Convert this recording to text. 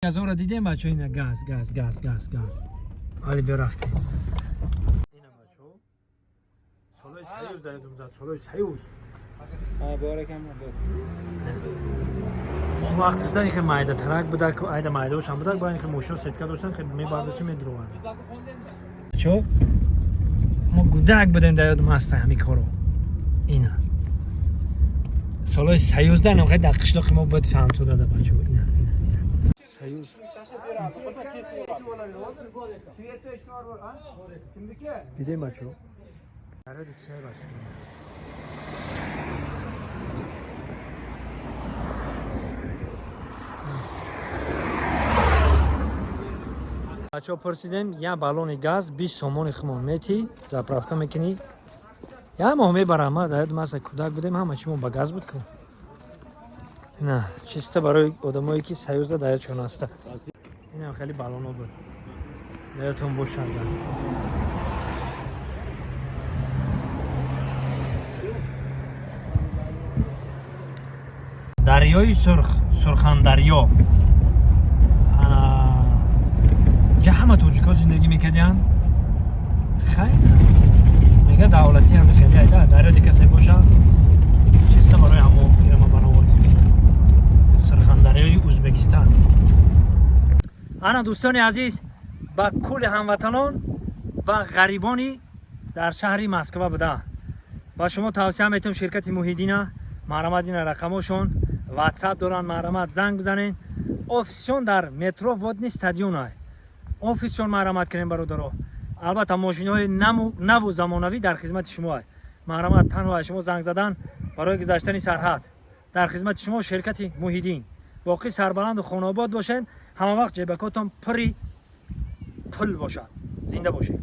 Газора дидем, бачо, ина газ, газ, газ, газ, газ. Али биё, рафтем. Ина, бачо. Солои Союз даёдум зад, солои Союз. Боракам. Он вақт шудан хе майда тарак будак, айда майдаошам будак, ба хе мошино сетка доштан, хе мебардошти, медировард. Бачо, мо гудак будем, дар ёдум ҳаста ҳами коро. Ина. Солои Союз да хе дар қишлоқи мо буд санту дада, бачо. Ина, ина, ина. Союз. Свет өчтü var var. Ha? Kimdiki? Дидем, бачо? Дарёди чай, бачо. Бачо, пурсидем, як баллони газ 20 сомони хумон мети, заправка мекунӣ. Як моҳ мебарам, ма дар ёдум аст, кӯдак будем, ҳама чи мо ба газ буд ку. На, чисто барои одамое ки Союзда дар ёдшон аста. Инам хеле баллоно буд. Дар ёдтон бошад. Дарёи Сурх, Сурхандарё. Ҷа ҳама тоҷикҳо зиндагӣ мекардиянд. Хайр, мега давлатӣ ҳам хеле айда дарёди касе боша, чисто барои ҳамо ирама баровар гирифта. Сурхандарёи Ӯзбекистон. Ана, дӯстони азиз, ба кулли ҳамватанон ва ғарибони дар шаҳри Москва буда ба шумо тавсия метавам ширкати Муҳиддина. Марҳамат, ина рақамошон, Ватсап доранд, марҳамат, занг бизанед. Офисшон дар метро Водный стадион ай офисшон. Марҳамат кунем, бародаро. Албатта, мошиноҳои наву замонавӣ дар хизмати шумо ай. Марҳамат, танҳо аз шумо занг задан барои гузаштани сарҳад. Дар хизмати шумо ширкати Муҳиддин. Боқӣ сарбаланду хонаобод бошед, ҳама вақт ҷебакотон пури пул бошад. Зинда бошед.